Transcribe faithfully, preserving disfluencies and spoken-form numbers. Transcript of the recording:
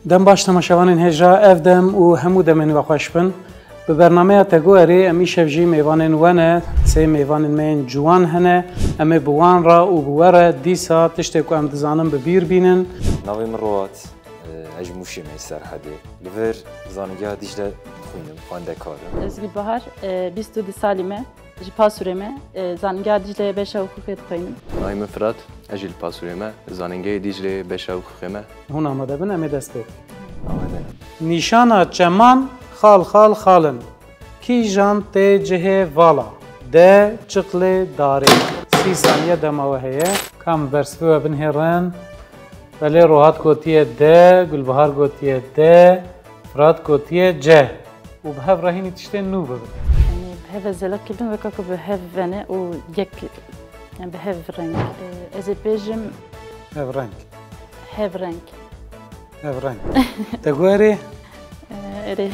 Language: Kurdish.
Dem baş temaşevanên hêja, ev dem û hemû demên we xweş bin. Bi bernameya Teguerê em îşev jî mêvanên we ne, sê mêvanên me yên ciwan hene. Em ê bi wan re û bi we re dîsa tiştê ku em dizanin bi bîr bînin. Navê min Rohat, e, ez ji Mûşê me, Serhedê. Li vir zanîngeha Dîcle dixwînim, xwendekar im. Ez Gulbahar, e, bîst û du salî me, ji Pasûrê me, e, zanîngeha Dîcleyê beşa hukûkê dixwînim. Navê min Firat, ez jî li Pasûrê me, zanîngehê Dîcleyê beşa hukûkê me. Hûn amade bin, em ê dest pê bikin. Amade. Nîşana çeman xal xal xal in. Kîjan tê cihê vala? D. Çiqlê darê. Sî saniye dema we heye. Kam bersivê we binihêrin? Belê, Rohat gotiye D, Gulbahar gotiye D, Firat gotiye C. Û bi hev re hînî tiştên nû bibin. Yanî bi hev zelek kibin weka ku bi hev vene û yek, yani bi hev reng. E, ez ê bêjim Hevreng. hev reng. Hevreng. Teguerê? E, erê.